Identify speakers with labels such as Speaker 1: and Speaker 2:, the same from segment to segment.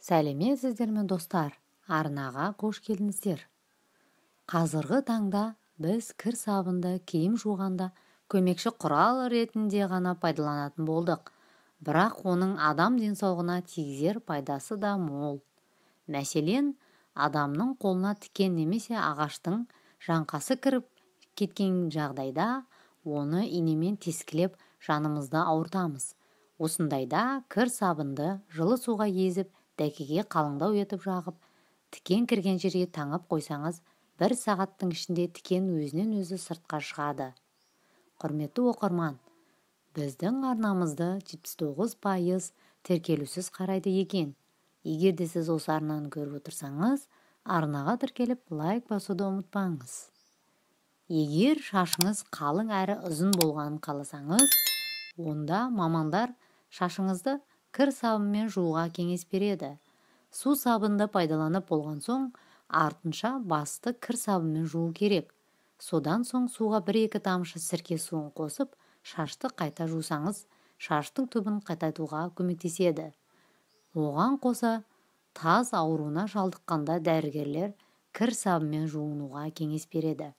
Speaker 1: Сәлеметсіздер ме, достар? Арнаға қош келдіңіздер. Қазіргі таңда біз кір сабынды киім жуғанда көмекші құрал ретінде ғана пайдаланатын болдық. Бірақ оның адам денсаулығына тигізер пайдасы да мол. Мәселен, адамның қолына тікен немесе ағаштың жаңқасы кіріп кеткен жағдайда оны инемен тескілеп жанымызды ауыртамыз. Осындайда кір сабынды жылы суға езіп, дәкеге қалыңдау етіп жағып, тікен кірген жерге таңып қойсаңыз, бір сағаттың ішінде тікен өзінен өзі сыртқа шығады. Құрметті оқырман, біздің арнамызды 79% тіркелусіз қарайды екен. Егер де сіз осы арнаны көріп отырсаңыз, арнаға тіркеліп, лайк басуды ұмытпаңыз. Егер шашыңыз қалың әрі ұзын болғанын қаласаңыз, онда мамандар шашыңызды кір сабынмен жууға кеңес береді. Су сабынды пайдаланып болған соң, артынша басты кір сабынмен жуу керек. Содан соң суға 1-2 тамшы сірке суын қосып, шашты қайта жусаңыз, шаштың түбін қатайтуға көмектеседі. Оған қоса, таз ауруына шалдыққанда дәрігерлер кір сабынмен жуынуға кеңес береді.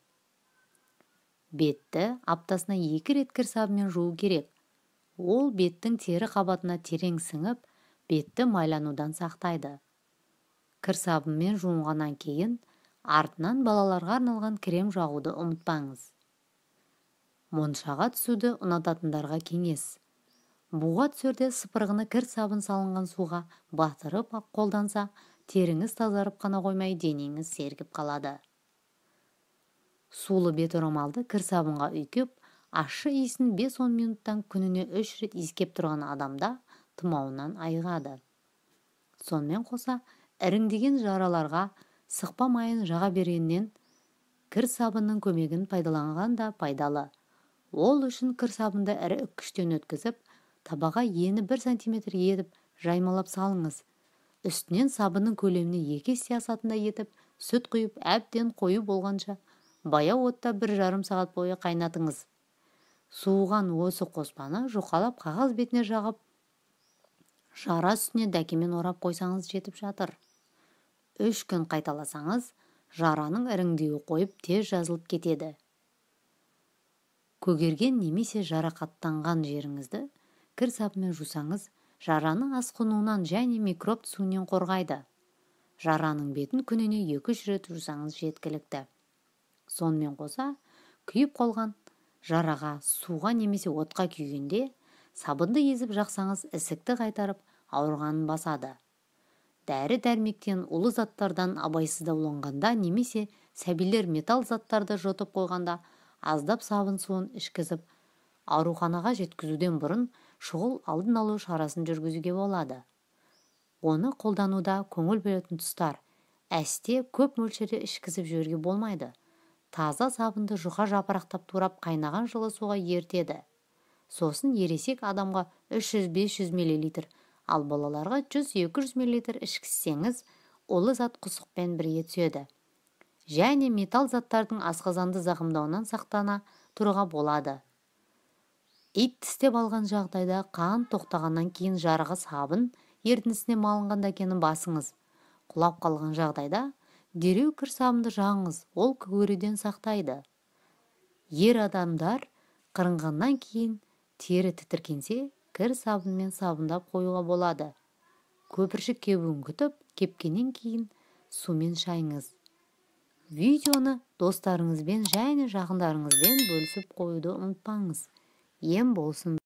Speaker 1: Бетті аптасына 2 рет кір сабынмен жуу керек. Ол беттің тері қабатына терең сіңіп, бетті майланудан сақтайды. Кір сабынмен жуынғаннан кейін артынан балаларға арналған крем жағуды ұмытпаңыз. Моншаға түсуді ұнататындарға кеңес. Буға түсерде сыпырғыны кір сабын салынған суға батырып қолданса, теріңіз тазарып қана қоймай, денеңіз сергіп қалады. Сулы бет орамалды кір сабынға үйкеп, ащы иісін 5-10 минуттан күніне 3 рет иіскеп тұрған адамда тұмауынан айығады. Сонымен қоса, іріңдеген жараларға сықпа майын жаға бергеннен кір сабынның көмегін пайдаланған да пайдалы. Ол үшін кір сабынды ірі үккіштен өткізіп, табаға ені 1 сантиметр етіп жаймалап салыңыз. Үстінен сабынның көлеміне 2 есе асатындай етіп сүт құйып, әбден қою болғанша баяу отта 1,5 сағат бойы қайнатыңыз. Суыған осы қоспаны жұқалап қағаз бетіне жағып, жара үстіне дәкемен орап қойсаңыз жетіп жатыр. 3 күн қайталасаңыз, жараның іріңдеуі қойып тез жазылып кетеді. Көгерген немесе жарақаттанған жеріңізді кір сабынмен жусаңыз, жараны асқынуынан және микроб түсуінен қорғайды. Жараның бетін күніне 2-3 рет жусаңыз жеткілікті. Сонымен қоса, күйіп қалған жараға суға немесе отқа күйгенде сабынды езіп жақсаңыз, ісікті қайтарып, ауырғанын басады. Дәрі-дәрмектен, улы заттардан абайсызда уланғанда немесе сәбилер металл заттарды жұтып қойғанда аздап сабын суын ішкізіп, ауруханаға жеткізуден бұрын шұғыл алдын алу шарасын жүргізуге болады. Оны қолдануда көңіл бөлетін тұстар: әсте көп мөлшерде ішкізіп жіберуге болмайды. Таза сабынды жұқа жапырақтап турап қайнаған жылы суға ерітеді. Сосын ересек адамға 300-500 мл, ал балаларға 100-200 мл ішкізсеңіз, улы зат құсықпен бірге түседі. Және металл заттардың асқазанды зақымдауынан сақтана тұруға болады. Ит тістеп алған жағдайда қан тоқтағаннан кейін жарығы сабын ерітіндісіне малынған дәкені басыңыз. Құлап қалған жағдайда дереу кір сабынды жағыңыз, ол көгеруден сақтайды. Ер адамдар қырынғаннан кейін тері тітіркенсе, кір сабынмен сабындап қоюға болады. Көпіршік кебуін күтіп, кепкеннен кейін сумен шайыңыз. Видеоны достарыңызбен және жақындарыңызбен бөлісіп қоюды ұмытпаңыз. Ем болсын.